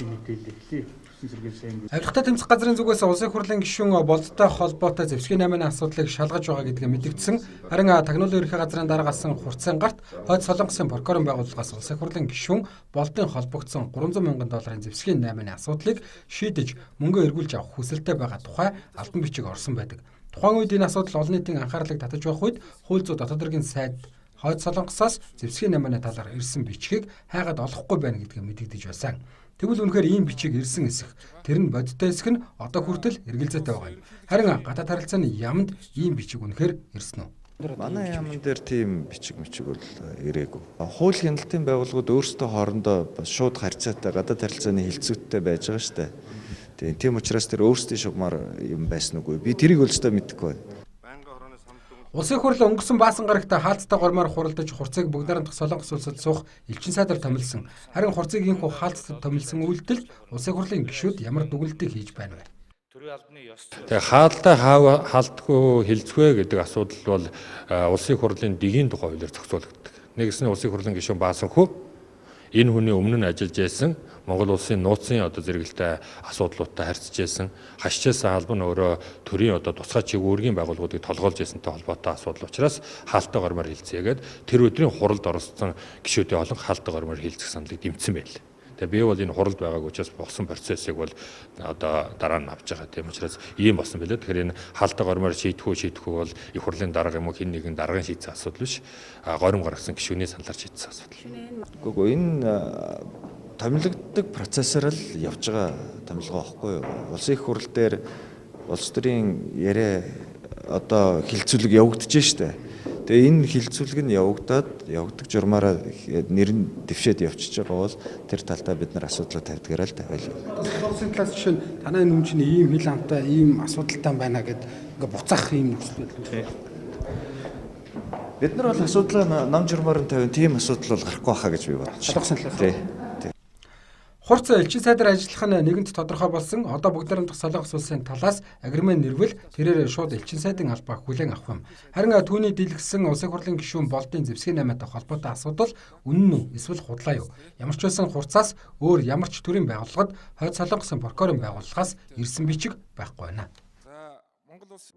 Мэдээлэл эхлэе. Авилгатай тэмцэх газрын зүгээс Улсын хурлын гишүүн Болдтой холбоотой зэвсгийн 8-ны асуудлыг шалгаж байгаа гэдгээ мэдэгдсэн. Харин тагнуулын ерөнхий газрын дараагаас хурцын гарт Хойд Солонгосын прокурорын байгууллагаас Улсын хурлын гишүүн Болдын холбогдсон 300 мянган долларын зэвсгийн 8-ны асуудлыг шийдэж мөнгө эргүүлж авах хүсэлтэй байгаа тухай албан бичиг орсон байдаг. Тухайн үед энэ асуудал олон нийтийн анхаарлыг татаж байх үед хууль зүйн дотоод хэргийн сайд Хойд Солонгосоос зэвсгийн 8-ны талаар ирсэн бичгийг хайгаад олохгүй байна гэдгээ мэдэгдэж байсан. Тэгвэл үнэхээр ийм бичиг ирсэн эсэх, тэр нь бодиттой эсэх нь одоо хүртэл эргэлзээтэй байгаа юм. Харин гадаад харилцааны яамд ийм бичиг үнэхээр ирсэн үү? Манай яамн дээр тийм бичиг мичиг бол ирээгүй. Хууль хяналтын байгууллагууд өөрсдөө хоорондоо шууд харьцаатай гадаад харилцааны хилцүүттэй байж байгаа шүү дээ. Тийм учраас тэр өөрсдийн шугамар юм байсан үгүй. Би тэрийг бол өстой мэдэхгүй байна. Улсын хурл өнгөрсөн баасан гарагт хаалттай гормоор хуралдаж хурцыг Бүгд Найрамдах Солонгос улсад суух элчин сайдаар томилсон. Харин хурцыг инхүү хаалттай томилсон үйлдэлд Улсын хурлын гишүүд ямар дүгнэлтийг хийж байна вэ? Тэгээ хаалтай хаалтгүй хилцвэ гэдэг асуудал бол Улсын хурлын дэгийн тухай хуулиар зохицуулагддаг. Нэгсэн Улсын хурлын гишүүн Баасанхүү энэ хүний өмнө нь ажиллаж байсан Монгол улсын нууцын одоо зэрэгэлтэй асуудлуудтай харьцаж байсан, хашчаасан албан өөрөө төрийн одоо тусгай чиг үүргийн байгууллагуудыг толгойлж байсантай холбоотой асуудал учраас хаалттай гормоор хилцээгээд тэр өдрийн хуралд оролцсон гишүүдийн олон хаалттай гормоор хилцэх саналыг дэмжсэн байл. Тэгээ би бол энэ хуралд байгааг учраас болсон процессыг бол одоо дараа нь авч байгаа. Тийм учраас ийм болсон байлээ. Тэгэхээр энэ хаалттай гормоор шийдэх үү шийдэхгүй бол их хурлын дарга юм уу хэн нэгэн даргын шийдсэн асуудал биш. Горим гаргасан гишүүний саналаар шийдсэн асуудал. Үгүй энэ томилогддог процессор л явж байгаа томилгоо байхгүй юу? Улсын их хурл дээр улс төрийн яриа одоо хилцүүлэг явагдаж штэ. Тэгээ энэ хилцүүлэг нь явагдаад явагдах журмаараа нэр нь дэвшээд явчихж байгаа бол тэр талдаа бид нар асуудлаа тавьдгаараа л тавиал. Солонгосын талаас жишээ нь танай нүм чинь ийм хил амтай ийм асуудалтай байна гэд ингээ буцаах ийм нөхцөл байдал. Бид нар бол асуудлаа нам журмаар нь тавин тийм асуудал бол гарахгүй хаа гэж би бодож. Солонгосын талаас. Тий. Хурц элчин сайдаар ажиллах нь нэгэнт тодорхой болсон. Одоо Бүгд Найрамдах Солонгос улсын талаас агримын нэрвэл тэрээр шууд элчин сайдын албаа хүлээн авах юм. Харин түүний дийлгэсэн Улсын хурлын гишүүн Болдын зэвсгийн 8-тай холбоотой асуудал үнэн үү эсвэл худлаа юу? Ямар ч байсан хурцаас өөр ямар ч төрийн байгууллагад Хойд Солонгосын прокурорын байгууллагаас ирсэн бичиг байхгүй байна. За Монгол улс